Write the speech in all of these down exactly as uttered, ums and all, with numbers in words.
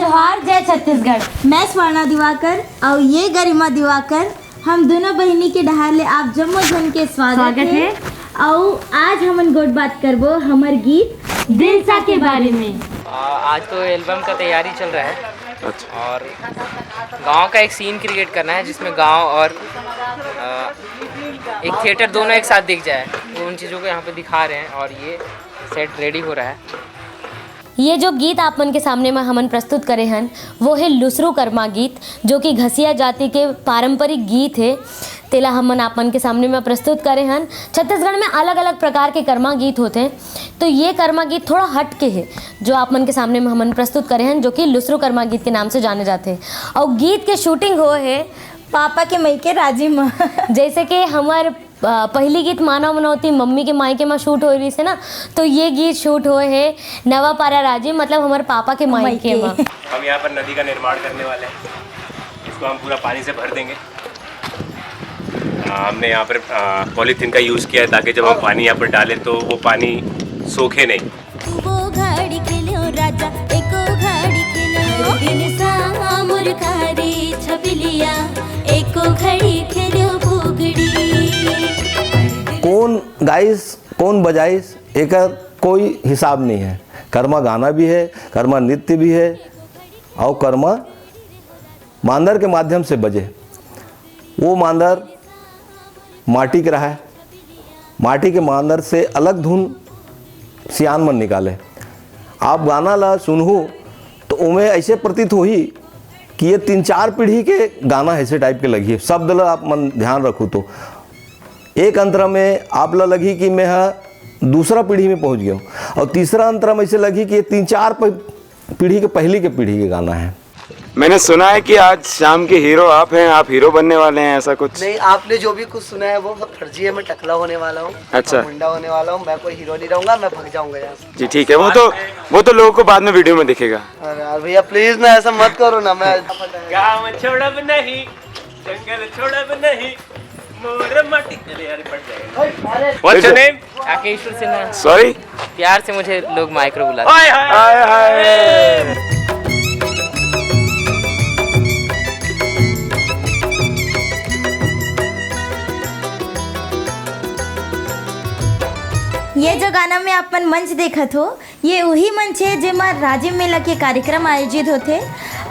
जोहार, जय छत्तीसगढ़। मैं स्वर्णा दिवाकर अउ ये गरिमा दिवाकर, हम दोनों बहिनी के डहार ले आप जम्मो झन के स्वागत स्वागत हे। हे। अउ आज हमन गोठ बात करबो हमर गीत दिलसा के बारे में। आ, आज तो एल्बम का तैयारी चल रहा है। अच्छा। और गांव का एक सीन क्रिएट करना है जिसमें गांव और आ, एक थिएटर दोनों एक साथ दिख जाए, वो उन चीज़ों को यहाँ पे दिखा रहे हैं और ये सेट रेडी हो रहा है। ये जो गीत आप मन के सामने में हमन प्रस्तुत करे हन, वो हे लुसरू करमा गीत, जो कि घसिया जाति के पारंपरिक गीत हे। तेला हमन आप मन के सामने में प्रस्तुत करे हन। छत्तीसगढ़ में अलग-अलग प्रकार के करमा गीत होथे, तो ये करमा गीत थोड़ा हट के हे, जो आप मन के सामने में हमन प्रस्तुत करे हन, जो कि लुसरू करमा गीत के नाम से जाने जाथे। अउ गीत के शूटिंग होए हे पापा के मइके राजिम म। जैसे कि हमर अ, पहिली गीत मानव मनौती मम्मी के मायके म शूट होए रहिस हे ना, तो ये गीत शूट होए हे नवापारा राजिम, मतलब हमर पापा के मायके मायके। म। हम यहाँ पर नदी का निर्माण करने वाले हैं, इसको हम पूरा पानी से भर देंगे। अ, हमने यहाँ पर, अ, पॉलीथीन का यूज़ किया है ताकि जब हम पानी यहाँ पर डालें तो वो पानी सोखे नहीं। वो घड़ी खेल्यो राजा, एको घड़ी खेल्यो। दिन सा मुरकारी छबिलिया, एको घड़ी खेल्यो फुगड़ी। कौन गाइस, कौन बजाइस, एकर कोई हिसाब नहीं है। करमा गाना भी है, करमा नृत्य भी है, और करमा मांदर के माध्यम से बजे। वो मांदर माटी के रहा है, माटी के मांदर से अलग धुन सियान मन निकाले। आप गाना ला सुनहू तो ओमे ऐसे प्रतीत होही कि ये तीन चार पीढ़ी के गाना ऐसे टाइप के लगी है। शब्द ला आप मन ध्यान रखू तो एक अंतरा में आप ला लगी कि मैं हा दूसरा पीढ़ी में पहुंच गया हूँ, और तीसरा अंतरा में ऐसे लगी कि ये तीन चार प-, पीढ़ी के पहली के पीढ़ी के गाना है। मैंने सुना है कि आज शाम के हीरो आप हैं, आप हीरो बनने वाले हैं, ऐसा कुछ? नहीं, आपने जो भी कुछ सुना है वो सब फर्जी है। मैं टकला होने वाला हूँ, अच्छा। मुंडा होने वाला हूँ, मैं कोई हीरो नहीं रहूंगा, मैं भाग जाऊंगा यहाँ से। जी ठीक है, वो तो, वो तो लोगों को बाद में वीडियो में दिखेगा। अरे यार भैया, प्लीज ना, ऐसा मत करो ना। मैं गाँव छोड़ब नहीं, जंगल छोड़ब नहीं, मोर माटी। अरे यार, फट जाएगा। What's your name? Rakeshwar Sinha. Sorry? प्यार से मुझे लोग माइक्रो बुलाते हैं। हाय, हाय। हाय, हाय। ये जो गाना में आप मन मंच देखत हो, ये उही मंच हे, जेमा राजिम मेला के कार्यक्रम आयोजित होथे,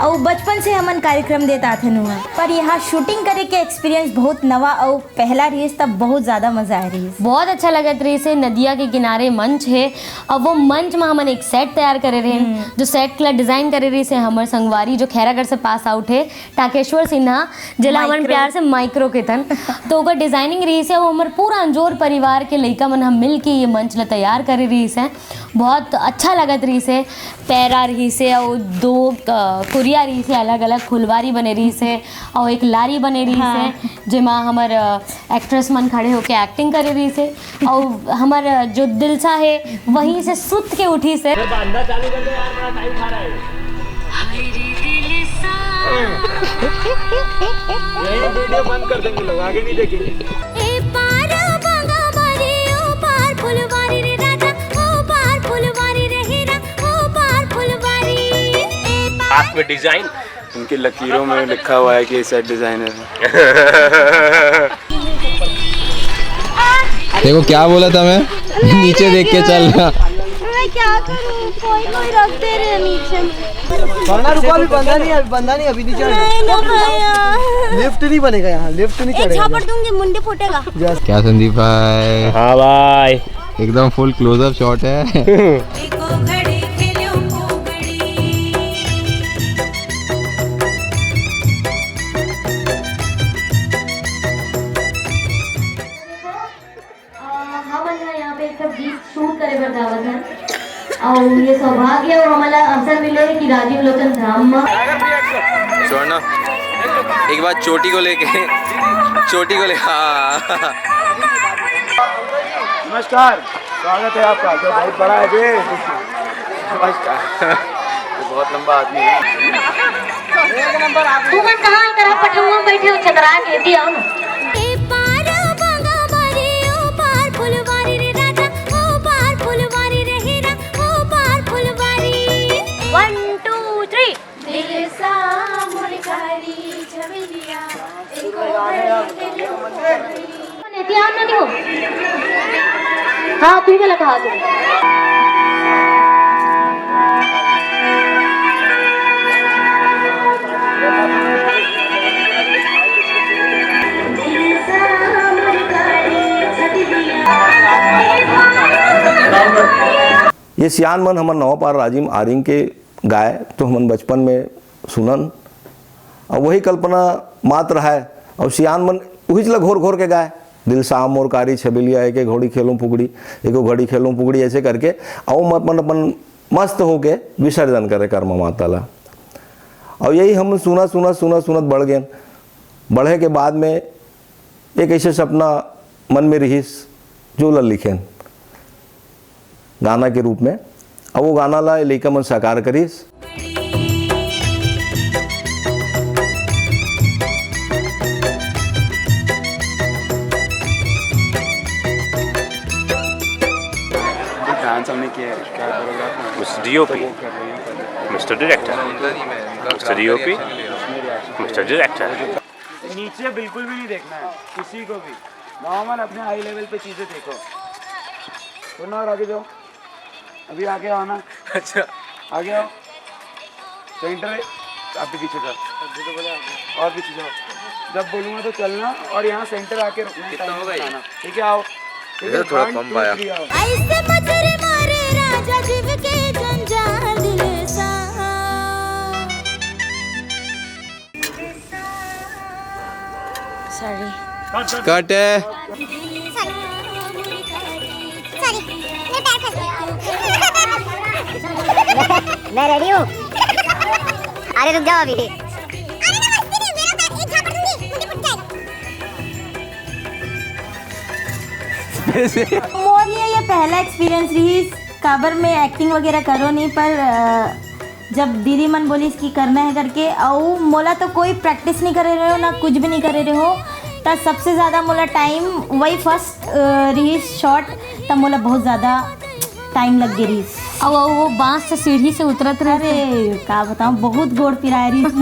अउ बचपन से हमन कार्यक्रम देत आथन उहाँ। पर यहाँ शूटिंग करे के एक्सपीरियंस बहुत नवा अउ पहला रहिस, तब बहुत ज्यादा मजा आए रहिस। बहुत अच्छा लगत रहिस हे, नदिया के किनारे मंच हे, अउ वो मंच में हमन एक सेट तैयार करे रहेन, हम्म। जो सेट ला डिजाइन करे रहिस हे हमर संगवारी, जो खैरागढ़ से पास आउट हे, टाकेश्वर सिन्हा, जेला हमन माइक्रो। प्यार से माइक्रो केथन। तो ओकर डिजाइनिंग रहिस हे, वो हमर पूरा अंजोर परिवार के लइका मन ह मिल के ये मंच ला तैयार करे रहिस हे। बहुत अच्छा लगत रहिस हे। पैरा रहिस हे अउ दो, अ, कुरिया रहिस हे, अलग-अलग फुलवारी बने रहिस हे अउ एक लारी बने रहिस हे, हाँ। जेमा हमर, अ, एक्ट्रेस मन खड़े होके एक्टिंग करे रहिस हे अउ हमर, अ, जो दिलसा हे, वहीं से सुत के उठिस हे। यही वीडियो बंद कर देंगे लोग, आगे नहीं देखेंगे। ए पार बांगा बारी, ओ पार फुलवारी रे राजा, ओ पार फुलवारी रे हीरा, ओ पार फुलवारी। ए पार हाथ में डिजाइन। उनकी लकीरों में लिखा हुआ है कि ये सेट डिजाइनर है। देखो क्या बोला था मैं, नीचे देख के चलना। मैं क्या करूं, कोई कोई रख दे रहे हैं नीचे में। वरना रुको, अभी बंधा नहीं, अभी बंधा नहीं, अभी नहीं चढ़ना। नहीं ना भैया। लिफ्ट नहीं बनेगा यहाँ, लिफ्ट नहीं एक चढ़ेगा। झापड़ दूंगी, मुंडी फूटेगा। क्या संदीप भाई? हाँ भाई। एकदम फुल क्लोजअप शॉट है। अ, हमन ह यहाँ पे एक ठो गीत शूट करे बर जावत हन। अउ ये सौभाग्य अउ हमन ला अवसर मिले हे कि राजीव लोचन धाम म। स्वर्णा, एक बार चोटी को लेके, चोटी को ले, हाँ। नमस्कार, स्वागत है आपका, जो बहुत बड़ा है बे। नमस्कार। ये बहुत लंबा आदमी है। तुमन कहाँ अंदर पठौआ बैठे हो, चतरा के, एती आओ ना। ए पार बांगा बारी, ओ पार फुलवारी रे राजा, ओ पार फुलवारी रे हीरा, ओ पार फुलवारी। One, two, three। ध्यान में नहीं हो। हाँ, तू गलत हाथ हो। ये सियान मन हमर नवापारा राजिम आरिंग के गाय तो हमन बचपन में सुनन, अउ वही कल्पना मात्र है। अउ सियान मन उहिच ला घोर घोर के गाय, "दिल साहब मोर कारी छबिलिया, एक एक घड़ी खेलूं फुगड़ी, एको घड़ी खेलूं फुगड़ी", ऐसे करके अउ अपन अपन मस्त होके विसर्जन करे कर्मा माता ला। अउ यही हम सुनत सुनत सुनत सुनत बढ़ गेन। बढ़े के बाद में एक ऐसे सपना मन में रिहिस, जो ला लिखेन गाना के रूप में। अब वो गाना ला लइका मन साकार करिस। डांस हमने किया है, क्या कोरियोग्राफ है? Mister D O P, तो वो कर रही है पहले। Mister Director, Mister D O P, Mister Director। नीचे बिल्कुल भी नहीं देखना है किसी को भी, नॉर्मल अपने हाई लेवल पे चीजें देखो। थोड़ा और आगे जाओ, अभी आगे आओ ना। अच्छा। आगे आओ, सेंटर। आप भी पीछे जाओ, और पीछे जाओ। जब बोलूंगा तो चलना, और यहाँ सेंटर आके रुकना है, कितना हो गई? ठीक है, आओ। ठीक है, थोड़ा कम पाया। One, two, three, आओ। ऐसे मजर मारे राजा जीव के जंजाल दिल सा। Sorry। कट है। Sorry, मेरे पैर फंस गए। मैं रेडी हूँ। अरे रुक जाओ अभी। अरे मैं मस्ती नहीं, मेरा पैर एक झापड़ दूंगी, मुझे फट जाएगा। मोर लिए ये पहला एक्सपीरियंस रहिस, काबर मैं एक्टिंग वगैरह करो नहीं, पर अ, जब दीदी मन बोलिस कि करना है करके, अउ मोला तो कोई प्रैक्टिस नहीं करे रहे हो, ना कुछ भी नहीं करे रहे हो, त सबसे ज्यादा मोला टाइम वही फर्स्ट रहिस शॉट, त मोला बहुत ज्यादा टाइम लग गए रहिस। अउ वो बांस से सीढ़ी से उतरत रहे। अरे का बताऊं, बहुत गोड़ पिराए रहिस।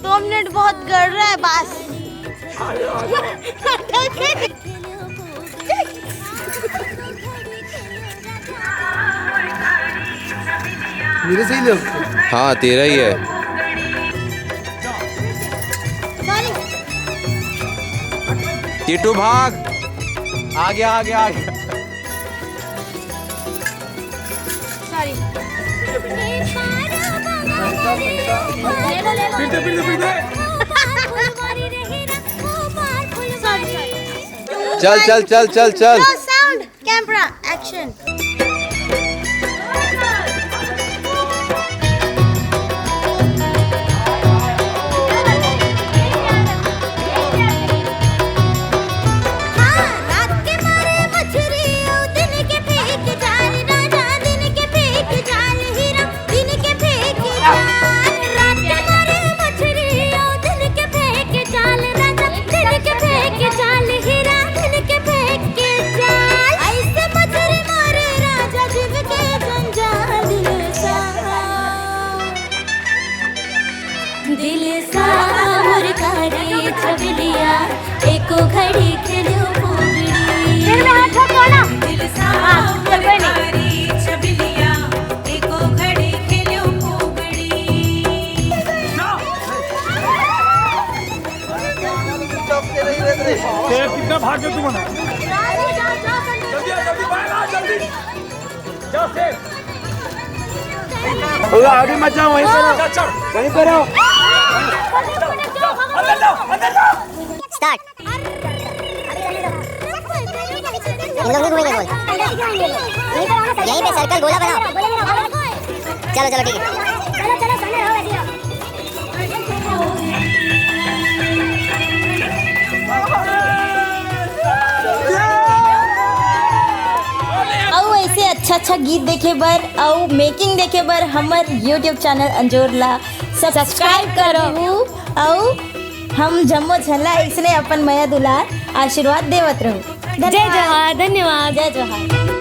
दो मिनट बहुत गड़ रहा है बस। मेरे से ही ले। हाँ, तेरा ही है। टीटू भाग, आगे, आगे, आगे। Sorry। फिर दे, फिर दे, फिर दे। Sorry, sorry। चल, चल, चल, चल, चल। Sound, camera, action। दिल सा मुरकारे छबिलिया, एको घड़ी खेलो फुगड़ी। फिर मैं हाथ छोड़ दो ना। दिल सा हाँ, चल कोई नहीं। मुरकारे छबिलिया, एको घड़ी खेलो फुगड़ी। शेर कितना भाग गया तू बना? जल्दी आ, जल्दी बाहर आ, जल्दी। जा शेर। अरे आगे मत जाओ, वहीं पे रहो। जा, चढ़। वहीं पे रहो। अंदर जाओ, अंदर जाओ। Start। हम लोग नहीं घूमेंगे गोल। यहीं पे सर्कल गोला बनाओ। चलो, चलो, ठीक है। अउ ऐसे अच्छा अच्छा गीत देखे बर अउ मेकिंग देखे बर हमर YouTube चैनल अंजोर ला सब्सक्राइब करहू। अउ हम जम्मो झन ला अइसने अपन मया दुलार आशीर्वाद देवत रहू। जय जोहार, धन्यवाद। जय जोहार।